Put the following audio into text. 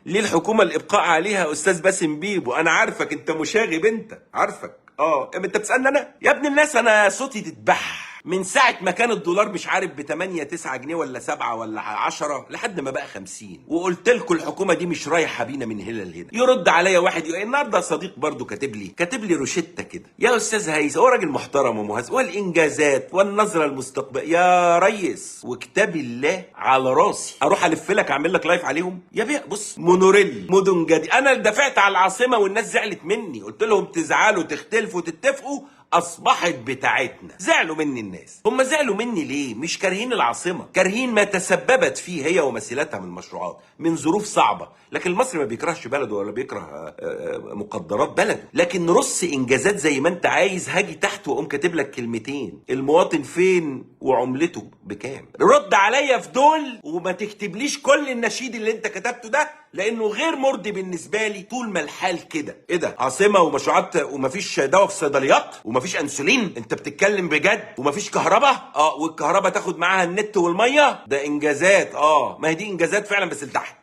ليه الحكومة الابقاء عليها؟ استاذ باسم بيبو، انا عارفك انت مشاغب، انت عارفك. انت بتسالني انا يا ابن الناس؟ انا صوتي تتبح من ساعة ما كان الدولار مش عارف ب 8 9 جنيه ولا 7 ولا 10 لحد ما بقى 50، وقلت لكم الحكومة دي مش رايحة بينا من هنا لهنا. يرد عليا واحد يقول النهارده صديق برضو كاتب لي روشتة كده، يا استاذ هيثم، هو راجل محترم ومهذب، والانجازات والنظرة المستقبلية يا ريس وكتاب الله على راسي، اروح الف لك اعمل لك live عليهم يا بيه. بص، مونوريل، مدن جديدة، انا اللي دافعت على العاصمة والناس زعلت مني، قلت لهم تزعلوا تختلفوا تتفقوا اصبحت بتاعتنا. زعلوا مني الناس. هم زعلوا مني ليه؟ مش كارهين العاصمة، كارهين ما تسببت فيه هي ومسيلتها من مشروعات، من ظروف صعبة. لكن المصري ما بيكرهش بلده ولا بيكره مقدرات بلده. لكن رص انجازات زي ما انت عايز، هاجي تحت واقوم كاتب لك كلمتين: المواطن فين وعملته بكام؟ رد عليا في دول، وما تكتبليش كل النشيد اللي انت كتبته ده، لانه غير مرضي بالنسبة لي طول ما الحال كده. ايه ده؟ عاصمة ومشروعات ومفيش دواء في الصيدليات ومفيش انسولين؟ انت بتتكلم بجد؟ ومفيش كهرباء؟ والكهرباء تاخد معاها النت والمية؟ ده انجازات. ما هي دي انجازات فعلا، بس لتحت.